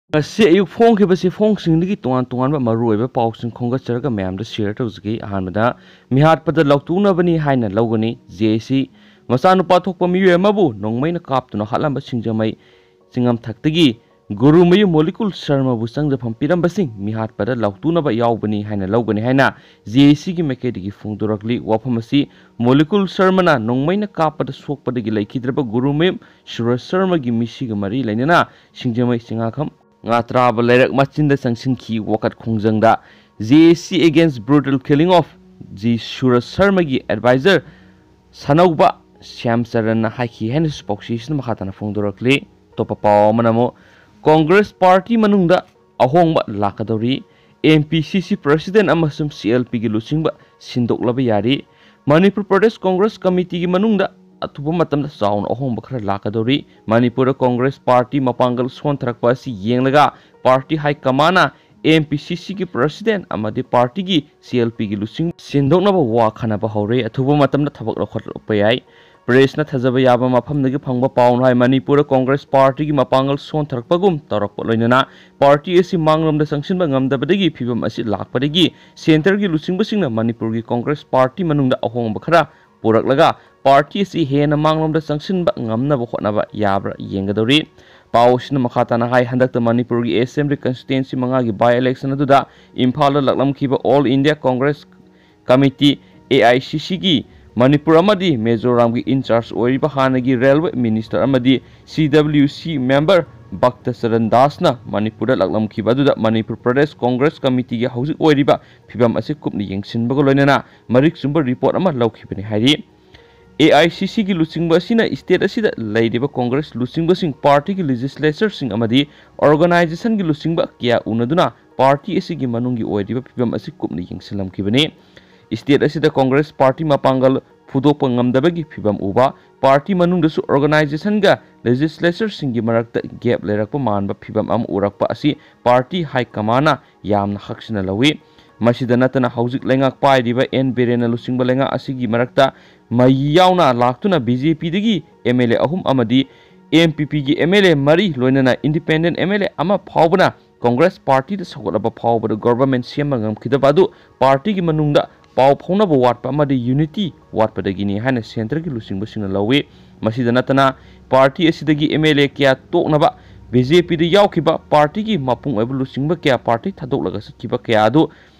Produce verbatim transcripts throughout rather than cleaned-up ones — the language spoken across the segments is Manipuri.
ꯉꯁꯤ ꯑꯌꯨꯛ ꯐꯣꯡꯈꯤꯕ ꯆꯦꯐꯣꯡꯁꯤꯡꯗꯒꯤ ꯇꯣꯉꯥꯟ ꯇꯣꯉꯥꯟꯕ ꯃꯔꯨꯑꯣꯏꯕ ꯄꯥꯎꯁꯤꯡ ꯈꯣꯝꯒꯠꯆꯔꯒ ꯃꯌꯥꯝꯗ ꯁꯤꯌꯔ ꯇꯧꯖꯒꯦ꯫ ꯑꯍꯥꯟꯕꯗ, ꯃꯤꯍꯥꯠꯄꯗ ꯂꯥꯎꯇꯣꯛꯅꯕꯅꯤ ꯍꯥꯏꯅ ꯂꯧꯒꯅꯤ꯫ ꯖꯦ ꯑꯦ ꯁꯤ ꯃꯆꯥꯅꯨꯄꯥ ꯊꯣꯛꯄ ꯃꯤꯑꯣꯏ ꯑꯃꯕꯨ ꯅꯣꯡꯃꯩꯅ ꯀꯥꯞꯇꯨꯅ ꯍꯥꯠꯂꯝꯕ ꯁꯤꯡꯖꯃꯩ ꯆꯤꯡꯉꯝꯊꯛꯇꯒꯤ ꯒꯨꯔꯨꯃꯌꯨꯝ ꯃꯣꯂꯤꯀꯨꯜ ꯁꯔꯃꯕꯨ ꯆꯪꯖꯐꯝ ꯄꯤꯔꯝꯕꯁꯤꯡ ꯃꯤꯍꯥꯠꯄꯗ ꯂꯥꯎꯇꯣꯛꯅꯕ ꯌꯥꯎꯕꯅꯤ ꯍꯥꯏꯅ ꯂꯧꯒꯅꯤ ꯍꯥꯏꯅ ꯖꯦ ꯑꯦ ꯁꯤꯒꯤ ꯃꯥꯏꯀꯩꯗꯒꯤ ꯐꯣꯡꯗꯣꯔꯛꯂꯤ꯫ ꯋꯥꯐꯝ ꯑꯁꯤ ꯃꯣꯂꯤꯀꯨꯜ ꯁꯔꯃꯅ ꯅꯣꯡꯃꯩꯅ ꯀꯥꯞꯄꯗ ꯁꯣꯛꯄꯗꯒꯤ ꯂꯩꯈꯤꯗ꯭ꯔꯕ ꯒꯨꯔꯨꯃꯌꯨꯝ ꯁꯨꯔꯖ ꯁꯔꯃꯒꯤ ꯃꯤꯁꯤꯒ ꯃꯔꯤ ꯂꯩꯅꯅ ꯁꯤꯡꯖꯃꯩ ꯆꯤꯡꯉꯥꯈꯝ ꯉꯥꯇ꯭ꯔꯥꯕ ꯂꯩꯔꯛ ꯃꯆꯤꯟꯗ ꯆꯪꯁꯤꯟꯈꯤ꯫ ꯋꯥꯀꯠ ꯈꯣꯡꯖꯪꯗ J A C against brutal killing of G Suraj ꯁꯔꯃꯒꯤ ꯑꯦꯗꯚꯥꯏꯖꯔ ꯁꯅꯧꯕ ꯁ꯭ꯌꯥꯝꯆꯔꯟꯅ ꯍꯥꯏꯈꯤ ꯍꯥꯏꯅꯁꯨ ꯄꯥꯎꯆꯦꯁꯤꯅ ꯃꯈꯥ ꯇꯥꯅ ꯐꯣꯡꯗꯣꯔꯛꯂꯤ꯫ ꯑꯇꯣꯞꯄ ꯄꯥꯎ ꯑꯃꯅ ꯑꯃꯨꯛ ꯀꯣꯡꯒ꯭ꯔꯦꯁ ꯄꯥꯔꯇꯤ ꯃꯅꯨꯡꯗ ꯑꯍꯣꯡꯕ ꯂꯥꯛꯀꯗꯧꯔꯤ꯫ M P C C president ꯑꯃꯁꯨꯡ C L P ꯒꯤ ꯂꯨꯆꯤꯡꯕ ꯁꯤꯟꯗꯣꯛꯂꯕ ꯌꯥꯔꯤ꯫ ꯃꯅꯤꯄꯨꯔ ꯄ꯭ꯔꯗꯦꯁ ꯀꯣꯡꯒ꯭ꯔꯦꯁ ꯀꯃꯤꯇꯤꯒꯤ ꯃꯅꯨꯡꯗ ꯑꯊꯨꯕ ꯃꯇꯝꯗ ꯆꯥꯎꯅ ꯑꯍꯣꯡꯕ ꯈꯔ ꯂꯥꯛꯀꯗꯧꯔꯤ꯫ ꯃꯅꯤꯄꯨꯔꯗ ꯀꯣꯡꯒ꯭ꯔꯦꯁ ꯄꯥꯔꯇꯤ ꯃꯄꯥꯡꯒꯜ ꯁꯣꯟꯊꯔꯛꯄ ꯑꯁꯤ ꯌꯦꯡꯂꯒ ꯄꯥꯔꯇꯤ ꯍꯥꯏ ꯀꯃꯥꯟꯅ M P C C ꯒꯤ president ꯑꯃꯗꯤ ꯄꯥꯔꯇꯤꯒꯤ C L P ꯒꯤ ꯂꯨꯆꯤꯡ ꯁꯤꯟꯗꯣꯛꯅꯕ ꯋꯥ ꯈꯟꯅꯕ ꯍꯧꯔꯦ꯫ ꯑꯊꯨꯕ ꯃꯇꯝꯗ ꯊꯕꯛ ꯂꯧꯈꯠꯂꯛꯄ ꯌꯥꯏ꯫ ꯄ꯭ꯔꯦꯁꯅ ꯊꯥꯖꯕ ꯌꯥꯕ ꯃꯐꯝꯗꯒꯤ ꯐꯪꯕ ꯄꯥꯎꯅ ꯍꯥꯏ, ꯃꯅꯤꯄꯨꯔꯗ ꯀꯣꯡꯒ꯭ꯔꯦꯁ ꯄꯥꯔꯇꯤꯒꯤ ꯃꯄꯥꯡꯒꯜ ꯁꯣꯟꯊꯔꯛꯄꯒꯨꯝ ꯇꯧꯔꯛꯄ ꯂꯣꯏꯅꯅ ꯄꯥꯔꯇꯤ ꯑꯁꯤ ꯃꯥꯡꯂꯣꯝꯗ ꯆꯪꯁꯤꯟꯕ ꯉꯝꯗꯕꯗꯒꯤ ꯐꯤꯕꯝ ꯑꯁꯤ ꯂꯥꯛꯄꯗꯒꯤ ꯁꯦꯟꯇꯔꯒꯤ ꯂꯨꯆꯤꯡꯕꯁꯤꯡꯅ ꯃꯅꯤꯄꯨꯔꯒꯤ ꯀꯣꯡꯒ꯭ꯔꯦꯁ ꯄꯥꯔꯇꯤ ꯃꯅꯨꯡꯗ ꯑꯍꯣꯡꯕ ꯈꯔ ꯄꯨꯔꯛꯂꯒ ꯄꯥꯔꯇꯤ ꯑꯁꯤ ꯍꯦꯟꯅ ꯃꯥꯡꯂꯣꯝꯗ ꯆꯪꯁꯤꯟꯕ ꯉꯝꯅꯕ ꯍꯣꯠꯅꯕ ꯌꯥꯕ꯭ꯔꯥ ꯌꯦꯡꯒꯗꯧꯔꯤ꯫ ꯄꯥꯎ ꯑꯁꯤꯅ ꯃꯈꯥ ꯇꯥꯅ ꯍꯥꯏ, ꯍꯟꯗꯛꯇ ꯃꯅꯤꯄꯨꯔꯒꯤ assembly constituency ꯃꯉꯥꯒꯤ by election ꯑꯗꯨꯗ ꯏꯝꯐꯥꯜꯗ ꯂꯥꯛꯂꯝꯈꯤꯕ All India Congress Committee, A I C C ꯒꯤ ꯃꯅꯤꯄꯨꯔ ꯑꯃꯗꯤ ꯃꯤꯖꯣꯔꯥꯝꯒꯤ in charge ꯑꯣꯏꯔꯤꯕ ꯍꯥꯟꯅꯒꯤ railway minister ꯑꯃꯗꯤ C W C member ꯚꯛꯇ Charan ꯗꯥꯁꯅ ꯃꯅꯤꯄꯨꯔꯗ ꯂꯥꯛꯂꯝꯈꯤꯕ ꯑꯗꯨꯗ ꯃꯅꯤꯄꯨꯔ ꯄ꯭ꯔꯗꯦꯁ ꯀꯣꯡꯒ꯭ꯔꯦꯁ ꯀꯃꯤꯇꯤꯒꯤ ꯍꯧꯖꯤꯛ ꯑꯣꯏꯔꯤꯕ ꯐꯤꯕꯝ ꯑꯁꯤ ꯀꯨꯞꯅ ꯌꯦꯡꯁꯤꯟꯕꯒ ꯂꯣꯏꯅꯅ ꯃꯔꯤꯛ ꯆꯨꯝꯕ report ꯑꯃ ꯂꯧꯈꯤꯕꯅꯤ ꯍꯥꯏꯔꯤ꯫ A I C C ꯒꯤ ꯂꯨꯆꯤꯡꯕ ꯑꯁꯤꯅ state ꯑꯁꯤꯗ ꯂꯩꯔꯤꯕ ꯀꯣꯡꯒ꯭ꯔꯦꯁ ꯂꯨꯆꯤꯡꯕꯁꯤꯡ, ꯄꯥꯔꯇꯤꯒꯤ legislatorꯁꯤꯡ ꯑꯃꯗꯤ organizationꯒꯤ ꯂꯨꯆꯤꯡꯕ ꯀꯌꯥ ꯎꯅꯗꯨꯅ ꯄꯥꯔꯇꯤ ꯑꯁꯤꯒꯤ ꯃꯅꯨꯡꯒꯤ ꯑꯣꯏꯔꯤꯕ ꯐꯤꯕꯝ ꯑꯁꯤ ꯀꯨꯞꯅ ꯌꯦꯡꯁꯤꯜꯂꯝꯈꯤꯕꯅꯤ꯫ State ꯑꯁꯤꯗ ꯀꯣꯡꯒ꯭ꯔꯦꯁ ꯄꯥꯔꯇꯤ ꯃꯄꯥꯡꯒꯜ ꯐꯨꯗꯣꯛꯄ ꯉꯝꯗꯕꯒꯤ ꯐꯤꯕꯝ ꯎꯕ, ꯄꯥꯔꯇꯤ ꯃꯅꯨꯡꯗꯁꯨ organizationꯒ legislatorꯁꯤꯡꯒꯤ ꯃꯔꯛꯇ gap ꯂꯩꯔꯛꯄ ꯃꯥꯟꯕ ꯐꯤꯕꯝ ꯑꯃ ꯎꯔꯛꯄ ꯑꯁꯤ ꯄꯥꯔꯇꯤ ꯍꯥꯏ ꯀꯃꯥꯟꯅ ꯌꯥꯝꯅ ꯍꯛꯁꯤꯟꯅ ꯂꯧꯏ꯫ ꯃꯁꯤꯗ ꯅꯠꯇꯅ ꯍꯧꯖꯤꯛ ꯂꯩꯉꯥꯛ ꯄꯥꯏꯔꯤꯕ ꯑꯦꯟ ꯕꯤꯔꯦꯟꯅ ꯂꯨꯆꯤꯡꯕ ꯂꯩꯉꯥꯛ ꯑꯁꯤꯒꯤ ꯃꯔꯛꯇ ꯃꯩ ꯌꯥꯎꯅ ꯂꯥꯛꯇꯨꯅ B J Pꯗꯒꯤ M L A ꯑꯍꯨꯝ ꯑꯃꯗꯤ ꯑꯦꯝ ꯄꯤ ꯄꯤꯒꯤ ꯑꯦꯝ ꯑꯦꯜ ꯑꯦ ꯃꯔꯤ, ꯂꯣꯏꯅꯅ ꯏꯟꯗꯤꯄꯦꯟꯗꯦꯟ ꯑꯦꯝ ꯑꯦꯜ ꯑꯦ ꯑꯃ ꯐꯥꯎꯕꯅ ꯀꯣꯡꯒ꯭ꯔꯦꯁ ꯄꯥꯔꯇꯤꯗ ꯁꯧꯒꯠꯂꯕ ꯐꯥꯎꯕꯗ ꯒꯣꯚꯔꯟꯃꯦꯟꯠ ꯁꯦꯝꯕ ꯉꯝꯈꯤꯗꯕ ꯑꯗꯨ ꯄꯥꯔꯇꯤꯒꯤ ꯃꯅꯨꯡꯗ ꯄꯥꯎ ꯐꯥꯎꯅꯕ ꯋꯥꯠꯄ ꯑꯃꯗꯤ ꯌꯨꯅꯤꯇꯤ ꯋꯥꯠꯄꯗꯒꯤꯅꯤ ꯍꯥꯏꯅ ꯁꯦꯟꯇꯔꯒꯤ ꯂꯨꯆꯤꯡꯕꯁꯤꯡꯅ ꯂꯧꯏ꯫ ꯃꯁꯤꯗ ꯅꯠꯇꯅ, ꯄꯥꯔꯇꯤ ꯑꯁꯤꯗꯒꯤ ꯑꯦꯝ ꯑꯦꯜ ꯑꯦ ꯀꯌꯥ ꯇꯣꯛꯅꯕ, ꯕꯤ ꯖꯦ ꯄꯤꯗ ꯌꯥꯎꯈꯤꯕ ꯄꯥꯔꯇꯤꯒꯤ ꯃꯄꯨꯡ ꯑꯣꯏꯕ ꯂꯨꯆꯤꯡꯕ ꯀꯌꯥ ꯄꯥꯔꯇꯤ ꯊꯥꯗꯣꯛꯂꯒ ꯆꯠꯈꯤꯕ ꯀꯌꯥ ꯑꯗꯨ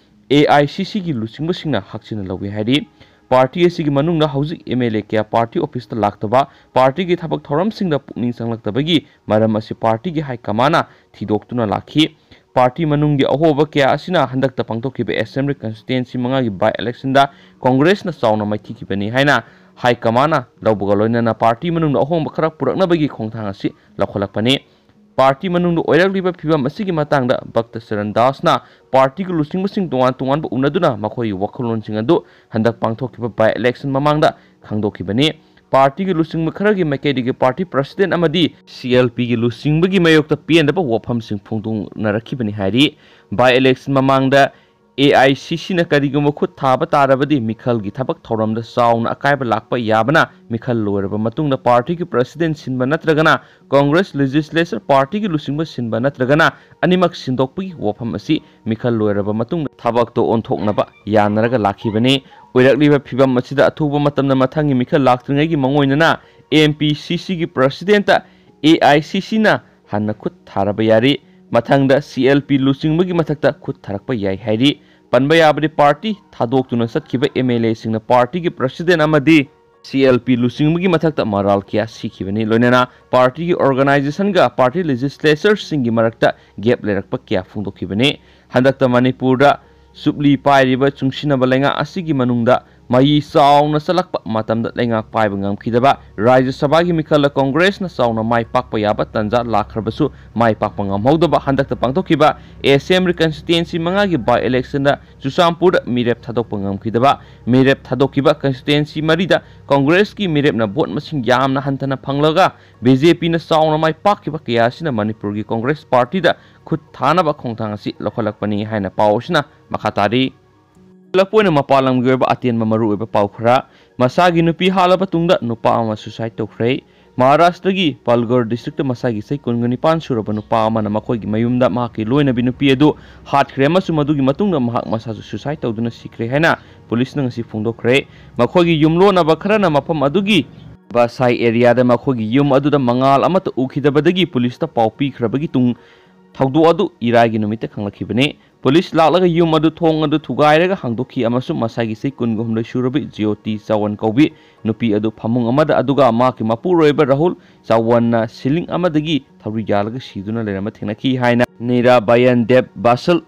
ꯑꯦ ꯑꯥꯏ ꯁꯤ ꯁꯤꯒꯤ ꯂꯨꯆꯤꯡꯕꯁꯤꯡꯅ ꯍꯛꯆꯤꯟꯅ ꯂꯧꯏ ꯍꯥꯏꯔꯤ꯫ ꯄꯥꯔꯇꯤ ꯑꯁꯤꯒꯤ ꯃꯅꯨꯡꯗ ꯍꯧꯖꯤꯛ ꯑꯦꯝ ꯑꯦꯜ ꯑꯦ ꯀꯌꯥ ꯄꯥꯔꯇꯤ ꯑꯣꯐꯤꯁꯇ ꯂꯥꯛꯇꯕ, ꯄꯥꯔꯇꯤꯒꯤ ꯊꯕꯛ ꯊꯧꯔꯝꯁꯤꯡꯗ ꯄꯨꯛꯅꯤꯡ ꯆꯪꯂꯛꯇꯕꯒꯤ ꯃꯔꯝ ꯑꯁꯤ ꯄꯥꯔꯇꯤꯒꯤ ꯍꯥꯏ ꯀꯃꯥꯟꯅ ꯊꯤꯗꯣꯛꯇꯨꯅ ꯂꯥꯛꯈꯤ꯫ ꯄꯥꯔꯇꯤ ꯃꯅꯨꯡꯒꯤ ꯑꯍꯣꯕ ꯀꯌꯥ ꯑꯁꯤꯅ ꯍꯟꯗꯛꯇ ꯄꯥꯡꯊꯣꯛꯈꯤꯕ ꯑꯦꯁꯦꯝꯕ꯭ꯂꯤ ꯀꯟꯁꯇꯤꯇ꯭ꯋꯦꯟꯁꯤ ꯃꯉꯥꯒꯤ ꯕꯥꯏ ꯏꯂꯦꯛꯁꯟꯗ ꯀꯣꯡꯒ꯭ꯔꯦꯁꯅ ꯆꯥꯎꯅ ꯃꯥꯏꯊꯤꯈꯤꯕꯅꯤ ꯍꯥꯏꯅ ꯍꯥꯏ ꯀꯃꯥꯟꯅ ꯂꯧꯕꯒ ꯂꯣꯏꯅꯅ ꯄꯥꯔꯇꯤ ꯃꯅꯨꯡꯗ ꯑꯍꯣꯡꯕ ꯈꯔ ꯄꯨꯔꯛꯅꯕꯒꯤ ꯈꯣꯡꯊꯥꯡ ꯑꯁꯤ ꯂꯧꯈꯠꯂꯛꯄꯅꯤ꯫ ꯄꯥꯔꯇꯤ ꯃꯅꯨꯡꯗ ꯑꯣꯏꯔꯛꯂꯤꯕ ꯐꯤꯕꯝ ꯑꯁꯤꯒꯤ ꯃꯇꯥꯡꯗ ꯚꯛꯇ ꯆꯔꯟ ꯗꯥꯁꯅ ꯄꯥꯔꯇꯤꯒꯤ ꯂꯨꯆꯤꯡꯕꯁꯤꯡ ꯇꯣꯉꯥꯟ ꯇꯣꯉꯥꯟꯕ ꯎꯅꯗꯨꯅ ꯃꯈꯣꯏꯒꯤ ꯋꯥꯈꯜꯂꯣꯟꯁꯤꯡ ꯑꯗꯨ ꯍꯟꯗꯛ ꯄꯥꯡꯊꯣꯛꯈꯤꯕ ꯕꯥꯏ ꯏꯂꯦꯛꯁꯟ ꯃꯃꯥꯡꯗ ꯈꯪꯗꯣꯛꯈꯤꯕꯅꯤ꯫ ꯄꯥꯔꯇꯤꯒꯤ ꯂꯨꯆꯤꯡꯕ ꯈꯔꯒꯤ ꯃꯥꯏꯀꯩꯗꯒꯤ ꯄꯥꯔꯇꯤ ꯄ꯭ꯔꯁꯤꯗꯦꯟꯠ ꯑꯃꯗꯤ ꯁꯤ ꯑꯦꯜ ꯄꯤꯒꯤ ꯂꯨꯆꯤꯡꯕꯒꯤ ꯃꯥꯌꯣꯛꯇ ꯄꯦꯟꯗꯕ ꯋꯥꯐꯝꯁꯤꯡ ꯐꯣꯡꯗꯣꯛꯅꯔꯛꯈꯤꯕꯅꯤ ꯍꯥꯏꯔꯤ꯫ ꯕꯥꯏ ꯏꯂꯦꯛꯁꯟ ꯃꯃꯥꯡꯗ ꯑꯦ ꯑꯥꯏ ꯁꯤ ꯁꯤꯅ ꯀꯔꯤꯒꯨꯝꯕ ꯈꯨꯠ ꯊꯥꯕ ꯇꯥꯔꯕꯗꯤ ꯃꯤꯈꯜꯒꯤ ꯊꯕꯛ ꯊꯧꯔꯝꯗ ꯆꯥꯎꯅ ꯑꯀꯥꯏꯕ ꯂꯥꯛꯄ ꯌꯥꯕꯅ ꯃꯤꯈꯜ ꯂꯣꯏꯔꯕ ꯃꯇꯨꯡꯗ ꯄꯥꯔꯇꯤꯒꯤ ꯄ꯭ꯔꯁꯤꯗꯦꯟꯠ ꯁꯤꯟꯕ ꯅꯠꯇ꯭ꯔꯒꯅ ꯀꯣꯡꯒ꯭ꯔꯦꯁ ꯂꯦꯖꯤꯁꯂꯦꯆꯔ ꯄꯥꯔꯇꯤꯒꯤ ꯂꯨꯆꯤꯡꯕ ꯁꯤꯟꯕ ꯅꯠꯇ꯭ꯔꯒꯅ ꯑꯅꯤꯃꯛ ꯁꯤꯟꯗꯣꯛꯄꯒꯤ ꯋꯥꯐꯝ ꯑꯁꯤ ꯃꯤꯈꯜ ꯂꯣꯏꯔꯕ ꯃꯇꯨꯡꯗ ꯊꯕꯛꯇꯣ ꯑꯣꯟꯊꯣꯛꯅꯕ ꯌꯥꯅꯔꯒ ꯂꯥꯛꯈꯤꯕꯅꯤ꯫ ꯑꯣꯏꯔꯛꯂꯤꯕ ꯐꯤꯕꯝ ꯑꯁꯤꯗ ꯑꯊꯨꯕ ꯃꯇꯝꯗ ꯃꯊꯪꯒꯤ ꯃꯤꯈꯜ ꯂꯥꯛꯇ꯭ꯔꯤꯉꯩꯒꯤ ꯃꯥꯡꯑꯣꯏꯅꯅ ꯑꯦꯝ ꯄꯤ ꯁꯤ ꯁꯤꯒꯤ ꯄ꯭ꯔꯁꯤꯗꯦꯟꯠꯇ ꯑꯦ ꯑꯥꯏ ꯁꯤ ꯁꯤꯅ ꯍꯥꯟꯅ ꯈꯨꯠ ꯊꯥꯔꯕ ꯌꯥꯔꯤ꯫ ꯃꯊꯪꯗ ꯁꯤ ꯑꯦꯜ ꯄꯤ ꯂꯨꯆꯤꯡꯕꯒꯤ ꯃꯊꯛꯇ ꯈꯨꯠ ꯊꯥꯔꯛꯄ ꯌꯥꯏ ꯍꯥꯏꯔꯤ꯫ ꯄꯟꯕ ꯌꯥꯕꯗꯤ, ꯄꯥꯔꯇꯤ ꯊꯥꯗꯣꯛꯇꯨꯅ ꯆꯠꯈꯤꯕ ꯑꯦꯝ ꯑꯦꯜ ꯑꯦꯁꯤꯡꯅ ꯄꯥꯔꯇꯤꯒꯤ ꯄ꯭ꯔꯁꯤꯗꯦꯟꯠ ꯑꯃꯗꯤ ꯁꯤ ꯑꯦꯜ ꯄꯤ ꯂꯨꯆꯤꯡꯕꯒꯤ ꯃꯊꯛꯇ ꯃꯔꯥꯜ ꯀꯌꯥ ꯁꯤꯈꯤꯕꯅꯤ꯫ ꯂꯣꯏꯅꯅ ꯄꯥꯔꯇꯤꯒꯤ ꯑꯣꯔꯒꯅꯥꯏꯖꯦꯁꯟꯒ ꯄꯥꯔꯇꯤ ꯂꯦꯖꯤꯁꯂꯦꯆꯔꯁꯤꯡꯒꯤ ꯃꯔꯛꯇ ꯒꯦꯞ ꯂꯩꯔꯛꯄ ꯀꯌꯥ ꯐꯣꯡꯗꯣꯛꯈꯤꯕꯅꯤ꯫ ꯍꯟꯗꯛꯇ ꯃꯅꯤꯄꯨꯔꯗ ꯆꯨꯞꯂꯤ ꯄꯥꯏꯔꯤꯕ ꯆꯨꯡꯁꯤꯟꯅꯕ ꯂꯩꯉꯥꯛ ꯑꯁꯤꯒꯤ ꯃꯅꯨꯡꯗ ꯃꯌꯤ ꯆꯥꯎꯅ ꯆꯠꯂꯛꯄ ꯃꯇꯝꯗ ꯂꯩꯉꯥꯛ ꯄꯥꯏꯕ ꯉꯝꯈꯤꯗꯕ, ꯔꯥꯖ꯭ꯌ ꯁꯚꯥꯒꯤ ꯃꯤꯈꯜꯗ ꯀꯣꯡꯒ꯭ꯔꯦꯁꯅ ꯆꯥꯎꯅ ꯃꯥꯏ ꯄꯥꯛꯄ ꯌꯥꯕ ꯇꯥꯟꯖꯥ ꯂꯥꯛꯈ꯭ꯔꯕꯁꯨ ꯃꯥꯏ ꯄꯥꯛꯄ ꯉꯝꯍꯧꯗꯕ, ꯍꯟꯗꯛꯇ ꯄꯥꯡꯊꯣꯛꯈꯤꯕ ꯑꯦꯁꯦꯝꯕ꯭ꯂꯤ ꯀꯟꯁꯇꯤꯇ꯭ꯋꯦꯟꯁꯤ ꯃꯉꯥꯒꯤ ꯕꯥꯏ ꯏꯂꯦꯛꯁꯟꯗ ꯆꯨꯔꯆꯥꯟꯄꯨꯔꯗ ꯃꯤꯔꯦꯞ ꯊꯥꯗꯣꯛꯄ ꯉꯝꯈꯤꯗꯕ, ꯃꯤꯔꯦꯞ ꯊꯥꯗꯣꯛꯈꯤꯕ ꯀꯟꯁꯇꯤꯇ꯭ꯋꯦꯟꯁꯤ ꯃꯔꯤꯗ ꯀꯣꯡꯒ꯭ꯔꯦꯁꯀꯤ ꯃꯤꯔꯦꯞꯅ ꯚꯣꯠ ꯃꯁꯤꯡ ꯌꯥꯝꯅ ꯍꯟꯊꯅ ꯐꯪꯂꯒ ꯕꯤ ꯖꯦ ꯄꯤꯅ ꯆꯥꯎꯅ ꯃꯥꯏ ꯄꯥꯛꯈꯤꯕ ꯀꯌꯥ ꯑꯁꯤꯅ ꯃꯅꯤꯄꯨꯔꯒꯤ ꯀꯣꯡꯒ꯭ꯔꯦꯁ ꯄꯥꯔꯇꯤꯗ ꯈꯨꯠ ꯊꯥꯅꯕ ꯈꯣꯡꯊꯥꯡ ꯑꯁꯤ ꯂꯧꯈꯠꯂꯛꯄꯅꯤ ꯍꯥꯏꯅ ꯄꯥꯎ ꯑꯁꯤꯅ ꯃꯈꯥ ꯇꯥꯔꯤ꯫ ꯂꯣꯏꯁꯤꯜꯂꯛꯄ ꯑꯣꯏꯅ ꯃꯄꯥꯟ ꯂꯝꯒꯤ ꯑꯣꯏꯕ ꯑꯇꯦꯟꯕ ꯃꯔꯨꯑꯣꯏꯕ ꯄꯥꯎ ꯈꯔ꯫ ꯃꯁꯥꯒꯤ ꯅꯨꯄꯤ ꯍꯥꯠꯂꯕ ꯇꯨꯡꯗ ꯅꯨꯄꯥ ꯑꯃ suicide ꯇꯧꯈ꯭ꯔꯦ꯫ ꯃꯍꯥꯔꯥꯁꯇ꯭ꯔꯒꯤ ꯄꯥꯜꯒꯔ ꯗꯤꯁꯇ꯭ꯔꯤꯛꯇ ꯃꯁꯥꯒꯤ ꯆꯍꯤ ꯀꯨꯟꯒ ꯅꯤꯄꯥꯟ ꯁꯨꯔꯕ ꯅꯨꯄꯥ ꯑꯃꯅ ꯃꯈꯣꯏꯒꯤ ꯃꯌꯨꯝꯗ ꯃꯍꯥꯛꯀꯤ ꯂꯣꯏꯅꯕꯤ ꯅꯨꯄꯤ ꯑꯗꯨ ꯍꯥꯠꯈ꯭ꯔꯦ ꯑꯃꯁꯨꯡ ꯃꯗꯨꯒꯤ ꯃꯇꯨꯡꯗ ꯃꯍꯥꯛ ꯃꯁꯥꯁꯨ suicide ꯇꯧꯗꯨꯅ ꯁꯤꯈ꯭ꯔꯦ ꯍꯥꯏꯅ ꯄꯨꯂꯤꯁꯅ ꯉꯁꯤ ꯐꯣꯡꯗꯣꯛꯈ꯭ꯔꯦ꯫ ꯃꯈꯣꯏꯒꯤ ꯌꯨꯝꯂꯣꯟꯅꯕ ꯈꯔꯅ ꯃꯐꯝ ꯑꯗꯨꯒꯤ ꯕꯁꯥꯏ ꯑꯦꯔꯤꯌꯥꯗ ꯃꯈꯣꯏꯒꯤ ꯌꯨꯝ ꯑꯗꯨꯗ ꯃꯉꯥꯜ ꯑꯃꯠꯇ ꯎꯈꯤꯗꯕꯗꯒꯤ ꯄꯨꯂꯤꯁꯇ ꯄꯥꯎ ꯄꯤꯈ꯭ꯔꯕꯒꯤ ꯇꯨꯡ ꯊꯧꯗꯣꯛ ꯑꯗꯨ ꯏꯔꯥꯏꯒꯤ ꯅꯨꯃꯤꯠꯇ ꯈꯪꯂꯛꯈꯤꯕꯅꯤ꯫ ꯄꯨꯂꯤꯁ ꯂꯥꯛꯂꯒ ꯌꯨꯝ ꯑꯗꯨ ꯊꯣꯡ ꯑꯗꯨ ꯊꯨꯒꯥꯏꯔꯒ ꯍꯥꯡꯗꯣꯛꯈꯤ ꯑꯃꯁꯨꯡ ꯃꯁꯥꯒꯤ ꯆꯍꯤ ꯀꯨꯟꯒ ꯍꯨꯝꯗꯣꯏ ꯁꯨꯔꯕꯤ ꯖ꯭ꯌꯣꯇꯤ ꯆꯥꯋꯟ ꯀꯧꯕꯤ ꯅꯨꯄꯤ ꯑꯗꯨ ꯐꯃꯨꯡ ꯑꯃꯗ, ꯑꯗꯨꯒ ꯃꯍꯥꯛꯀꯤ ꯃꯄꯨꯔꯣꯏꯕ ꯔꯥꯍꯨꯜ ꯆꯥꯋꯟꯅ ceiling ꯑꯃꯗꯒꯤ ꯊꯧꯔꯤ ꯌꯥꯜꯂꯒ ꯁꯤꯗꯨꯅ ꯂꯩꯔꯝꯕ ꯊꯦꯡꯅꯈꯤ ꯍꯥꯏꯅ ꯅꯤꯔꯥ ꯕꯌꯟ ꯗꯦꯕ ꯕꯥꯁꯜ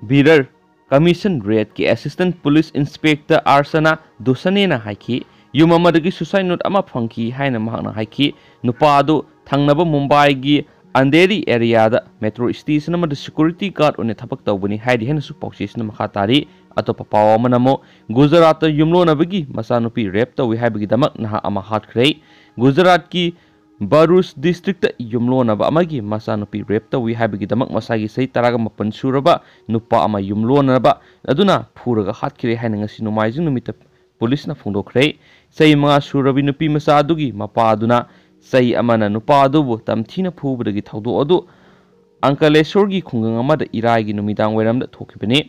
ꯕꯤꯔꯔ ꯀꯃꯤꯁꯟ ꯔꯦꯠꯀꯤ assistant police inspector ꯑꯥꯔꯁꯅꯥ ꯗꯨꯁꯅꯦꯅ ꯍꯥꯏꯈꯤ꯫ ꯌꯨꯝ ꯑꯃꯗꯒꯤ suicide note ꯑꯃ ꯐꯪꯈꯤ ꯍꯥꯏꯅ ꯃꯍꯥꯛꯅ ꯍꯥꯏꯈꯤ꯫ ꯅꯨꯄꯥ ꯑꯗꯨ ꯊꯪꯅꯕ ꯃꯨꯝꯕꯥꯏꯒꯤ ꯑꯟꯙꯦꯔꯤ ꯑꯦꯔꯤꯌꯥꯗ ꯃꯦꯇ꯭ꯔꯣ ꯁ꯭ꯇꯦꯁꯟ ꯑꯃꯗ ꯁꯦꯀ꯭ꯌꯨꯔꯤꯇꯤ ꯒꯥꯔꯗ ꯑꯣꯏꯅ ꯊꯕꯛ ꯇꯧꯕꯅꯤ ꯍꯥꯏꯔꯤ ꯍꯥꯏꯅꯁꯨ ꯄꯥꯎꯆꯦꯁꯤꯅ ꯃꯈꯥ ꯇꯥꯔꯤ꯫ ꯑꯇꯣꯞꯄ ꯄꯥꯎ ꯑꯃꯅ ꯑꯃꯨꯛ ꯒꯨꯖꯔꯥꯠꯇ ꯌꯨꯝꯂꯣꯟꯅꯕꯒꯤ ꯃꯆꯥꯅꯨꯄꯤ ꯔꯦꯞ ꯇꯧꯏ ꯍꯥꯏꯕꯒꯤꯗꯃꯛ ꯅꯍꯥ ꯑꯃ ꯍꯥꯠꯈ꯭ꯔꯦ꯫ ꯒꯨꯖꯔꯥꯠꯀꯤ ꯚꯔꯨꯆ ꯗꯤꯁꯇ꯭ꯔꯤꯛꯇ ꯌꯨꯝꯂꯣꯟꯅꯕ ꯑꯃꯒꯤ ꯃꯆꯥꯅꯨꯄꯤ ꯔꯦꯞ ꯇꯧꯏ ꯍꯥꯏꯕꯒꯤꯗꯃꯛ ꯃꯁꯥꯒꯤ ꯆꯍꯤ ꯇꯔꯥꯒ ꯃꯥꯄꯟ ꯁꯨꯔꯕ ꯅꯨꯄꯥ ꯑꯃ ꯌꯨꯝꯂꯣꯟꯅꯕ ꯑꯗꯨꯅ ꯐꯨꯔꯒ ꯍꯥꯠꯈ꯭ꯔꯦ ꯍꯥꯏꯅ ꯉꯁꯤ ꯅꯣꯡꯃꯥꯏꯖꯤꯡ ꯅꯨꯃꯤꯠꯇ ꯄꯨꯂꯤꯁꯅ ꯐꯣꯡꯗꯣꯛꯈ꯭ꯔꯦ꯫ ꯆꯍꯤ ꯃꯉꯥ ꯁꯨꯔꯕꯤ ꯅꯨꯄꯤ ꯃꯆꯥ ꯑꯗꯨꯒꯤ ꯃꯄꯥ ꯑꯗꯨꯅ ꯆꯍꯤ ꯑꯃꯅ ꯅꯨꯄꯥ ꯑꯗꯨꯕꯨ ꯇꯝꯊꯤꯅ ꯐꯨꯕꯗꯒꯤ ꯊꯧꯗꯣꯛ ꯑꯗꯨ ꯑꯪꯀꯂꯦꯁꯣꯔꯒꯤ ꯈꯨꯡꯒꯪ ꯑꯃꯗ ꯏꯔꯥꯏꯒꯤ ꯅꯨꯃꯤꯗꯥꯡ ꯋꯥꯏꯔꯝꯗ ꯊꯣꯛꯈꯤꯕꯅꯤ꯫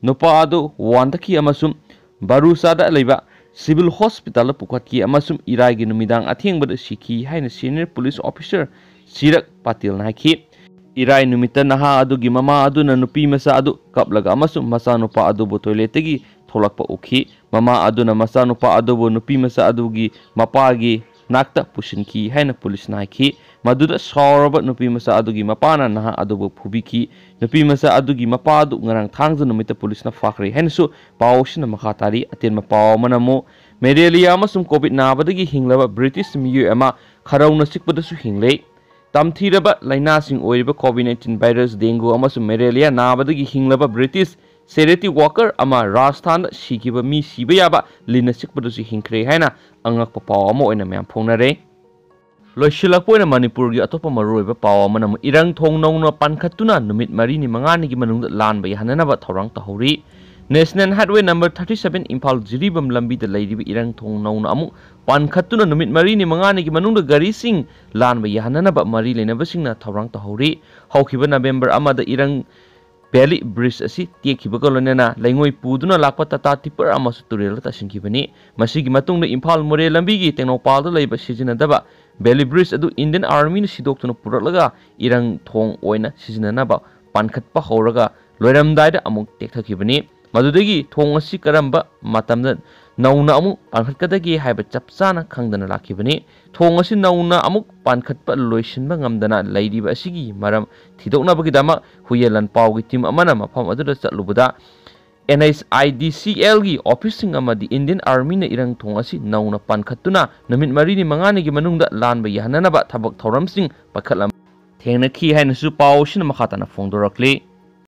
ꯅꯨꯄꯥ ꯑꯗꯨ ꯋꯥꯟꯊꯈꯤ ꯑꯃꯁꯨꯡ ꯚꯔꯨꯆꯥꯗ ꯂꯩꯕ ꯁꯤꯚꯤꯜ ꯍꯣꯁꯄꯤꯇꯥꯜꯗ ꯄꯨꯈꯠꯈꯤ ꯑꯃꯁꯨꯡ ꯏꯔꯥꯏꯒꯤ ꯅꯨꯃꯤꯗꯥꯡ ꯑꯊꯦꯡꯕꯗ ꯁꯤꯈꯤ ꯍꯥꯏꯅ senior police officer ꯆꯤꯔꯛ ꯄꯥꯇꯤꯜꯅ ꯍꯥꯏꯈꯤ꯫ ꯏꯔꯥꯏ ꯅꯨꯃꯤꯠꯇ ꯅꯍꯥ ꯑꯗꯨꯒꯤ ꯃꯃꯥ ꯑꯗꯨꯅ ꯅꯨꯄꯤ ꯃꯆꯥ ꯑꯗꯨ ꯀꯞꯂꯒ ꯑꯃꯁꯨꯡ ꯃꯆꯥꯅꯨꯄꯥ ꯑꯗꯨꯕꯨ ꯇꯣꯏꯂꯦꯠꯇꯒꯤ ꯊꯣꯛꯂꯛꯄ ꯎꯈꯤ꯫ ꯃꯃꯥ ꯑꯗꯨꯅ ꯃꯆꯥꯅꯨꯄꯥ ꯑꯗꯨꯕꯨ ꯅꯨꯄꯤ ꯃꯆꯥ ꯑꯗꯨꯒꯤ ꯃꯄꯥꯒꯤ ꯅꯥꯛꯇ ꯄꯨꯁꯤꯟꯈꯤ ꯍꯥꯏꯅ ꯄꯨꯂꯤꯁꯅ ꯍꯥꯏꯈꯤ꯫ ꯃꯗꯨꯗ ꯁꯥꯎꯔꯕ ꯅꯨꯄꯤ ꯃꯆꯥ ꯑꯗꯨꯒꯤ ꯃꯄꯥꯅ ꯅꯍꯥ ꯑꯗꯨꯕꯨ ꯐꯨꯕꯤꯈꯤ꯫ ꯅꯨꯄꯤ ꯃꯆꯥ ꯑꯗꯨꯒꯤ ꯃꯄꯥ ꯑꯗꯨ ꯉꯔꯥꯡ ꯊꯥꯡꯖ ꯅꯨꯃꯤꯠꯇ ꯄꯨꯂꯤꯁꯅ ꯐꯥꯈ꯭ꯔꯦ ꯍꯥꯏꯅꯁꯨ ꯄꯥꯎ ꯑꯁꯤꯅ ꯃꯈꯥ ꯇꯥꯔꯤ꯫ ꯑꯇꯦꯟꯕ ꯄꯥꯎ ꯑꯃꯅ ꯑꯃꯨꯛ ꯃꯦꯂꯦꯔꯤꯌꯥ ꯑꯃꯁꯨꯡ ꯀꯣꯚꯤꯗ ꯅꯥꯕꯗꯒꯤ ꯍꯤꯡꯂꯕ ꯕ꯭ꯔꯤꯇꯤꯁ ꯃꯤꯑꯣꯏ ꯑꯃ ꯈꯔꯧꯅ ꯆꯤꯛꯄꯗꯁꯨ ꯍꯤꯡꯂꯦ꯫ ꯇꯝꯊꯤꯔꯕ ꯂꯥꯏꯅꯥꯁꯤꯡ ꯑꯣꯏꯔꯤꯕ ꯀꯣꯚꯤꯗ ꯅꯥꯏꯟꯇꯤꯟ ꯚꯥꯏꯔꯁ, ꯗꯦꯡꯒꯨ ꯑꯃꯁꯨꯡ ꯃꯦꯂꯦꯔꯤꯌꯥ ꯅꯥꯕꯗꯒꯤ ꯍꯤꯡꯂꯕ ꯕ꯭ꯔꯤꯇꯤꯁ ꯆꯦꯔꯤꯇꯤ ꯋꯥꯀꯔ ꯑꯃ ꯔꯥꯖꯁꯊꯥꯟꯗ ꯁꯤꯈꯤꯕ ꯃꯤ ꯁꯤꯕ ꯌꯥꯕ ꯂꯤꯟꯅ ꯆꯤꯛꯄꯗꯁꯨ ꯍꯤꯡꯈ꯭ꯔꯦ ꯍꯥꯏꯅ ꯑꯉꯛꯄ ꯄꯥꯎ ꯑꯃ ꯑꯣꯏꯅ ꯃꯌꯥꯝ ꯐꯣꯡꯅꯔꯦ꯫ ꯂꯣꯏꯁꯤꯜꯂꯛꯄ ꯑꯣꯏꯅ ꯃꯅꯤꯄꯨꯔꯒꯤ ꯑꯇꯣꯞꯄ ꯃꯔꯨꯑꯣꯏꯕ ꯄꯥꯎ ꯑꯃꯅ ꯑꯃꯨꯛ ꯏꯔꯪ ꯊꯣꯡ ꯅꯧꯅ ꯄꯥꯟꯈꯠꯇꯨꯅ ꯅꯨꯃꯤꯠ ꯃꯔꯤꯅꯤ ꯃꯉꯥꯅꯤꯒꯤ ꯃꯅꯨꯡꯗ ꯂꯥꯟꯕ ꯌꯥꯍꯟꯅꯅꯕ ꯊꯧꯔꯥꯡ ꯇꯧꯍꯧꯔꯤ꯫ National Highway number thirty seven Imphal Jiribam ꯂꯝꯕꯤꯗ ꯂꯩꯔꯤꯕ ꯏꯔꯪ ꯊꯣꯡ ꯅꯧꯅ ꯑꯃꯨꯛ ꯄꯥꯟꯈꯠꯇꯨꯅ ꯅꯨꯃꯤꯠ ꯃꯔꯤꯅꯤ ꯃꯉꯥꯅꯤꯒꯤ ꯃꯅꯨꯡꯗ ꯒꯥꯔꯤꯁꯤꯡ ꯂꯥꯟꯕ ꯌꯥꯍꯟꯅꯅꯕ ꯃꯔꯤ ꯂꯩꯅꯕꯁꯤꯡꯅ ꯊꯧꯔꯥꯡ ꯇꯧꯍꯧꯔꯤ꯫ ꯍꯧꯈꯤꯕ ꯅꯕꯦꯝꯕꯔ ꯑꯃꯗ ꯏꯔꯪ ꯚꯦꯂꯤ ꯕ꯭ꯔꯤꯖ ꯑꯁꯤ ꯇꯦꯛꯈꯤꯕꯒ ꯂꯣꯏꯅꯅ ꯂꯩꯉꯣꯏ ꯄꯨꯗꯨꯅ ꯂꯥꯛꯄ ꯇꯥꯇꯥ ꯇꯤꯄꯔ ꯑꯃꯁꯨ ꯇꯨꯔꯦꯜꯗ ꯇꯥꯁꯤꯟꯈꯤꯕꯅꯤ꯫ ꯃꯁꯤꯒꯤ ꯃꯇꯨꯡꯗ ꯏꯝꯐꯥꯜ ꯃꯣꯔꯦ ꯂꯝꯕꯤꯒꯤ ꯇꯦꯡꯅꯧꯄꯜꯗ ꯂꯩꯕ ꯁꯤꯖꯤꯟꯅꯗꯕ ꯚꯦꯂꯤ ꯕ꯭ꯔꯤꯖ ꯑꯗꯨ ꯏꯟꯗꯤꯌꯟ ꯑꯥꯔꯃꯤꯅ ꯁꯤꯗꯣꯛꯇꯨꯅ ꯄꯨꯔꯛꯂꯒ ꯏꯔꯪ ꯊꯣꯡ ꯑꯣꯏꯅ ꯁꯤꯖꯤꯟꯅꯅꯕ ꯄꯥꯟꯈꯠꯄ ꯍꯧꯔꯒ ꯂꯣꯏꯔꯝꯗꯥꯏꯗ ꯑꯃꯨꯛ ꯇꯦꯛꯊꯈꯤꯕꯅꯤ꯫ ꯃꯗꯨꯗꯒꯤ ꯊꯣꯡ ꯑꯁꯤ ꯀꯔꯝꯕ ꯃꯇꯝꯗ ꯅꯧꯅ ꯑꯃꯨꯛ ꯄꯥꯟꯈꯠꯀꯗꯒꯦ ꯍꯥꯏꯕ ꯆꯞ ꯆꯥꯅ ꯈꯪꯗꯅ ꯂꯥꯛꯈꯤꯕꯅꯤ꯫ ꯊꯣꯡ ꯑꯁꯤ ꯅꯧꯅ ꯑꯃꯨꯛ ꯄꯥꯟꯈꯠꯄ ꯂꯣꯏꯁꯤꯟꯕ ꯉꯝꯗꯅ ꯂꯩꯔꯤꯕ ꯑꯁꯤꯒꯤ ꯃꯔꯝ ꯊꯤꯗꯣꯛꯅꯕꯒꯤꯗꯃꯛ ꯍꯨꯏꯌꯦꯟ ꯂꯥꯟꯄꯥꯎꯒꯤ ꯇꯤꯝ ꯑꯃꯅ ꯃꯐꯝ ꯑꯗꯨꯗ ꯆꯠꯂꯨꯕꯗ, ꯑꯦꯟ ꯑꯩꯆ ꯑꯥꯏ ꯗꯤ ꯁꯤ ꯑꯦꯜꯒꯤ ꯑꯣꯐꯤꯁꯁꯤꯡ ꯑꯃꯗꯤ ꯏꯟꯗꯤꯌꯟ ꯑꯥꯔꯃꯤꯅ ꯏꯔꯪ ꯊꯣꯡ ꯑꯁꯤ ꯅꯧꯅ ꯄꯥꯟꯈꯠꯇꯨꯅ ꯅꯨꯃꯤꯠ ꯃꯔꯤꯅꯤ ꯃꯉꯥꯅꯤꯒꯤ ꯃꯅꯨꯡꯗ ꯂꯥꯟꯕ ꯌꯥꯍꯟꯅꯅꯕ ꯊꯕꯛ ꯊꯧꯔꯝꯁꯤꯡ ꯄꯥꯏꯈꯠꯂꯝ-, ꯊꯦꯡꯅꯈꯤ ꯍꯥꯏꯅꯁꯨ ꯄꯥꯎ ꯑꯁꯤꯅ ꯃꯈꯥ ꯇꯥꯅ ꯐꯣꯡꯗꯣꯔꯛꯂꯤ꯫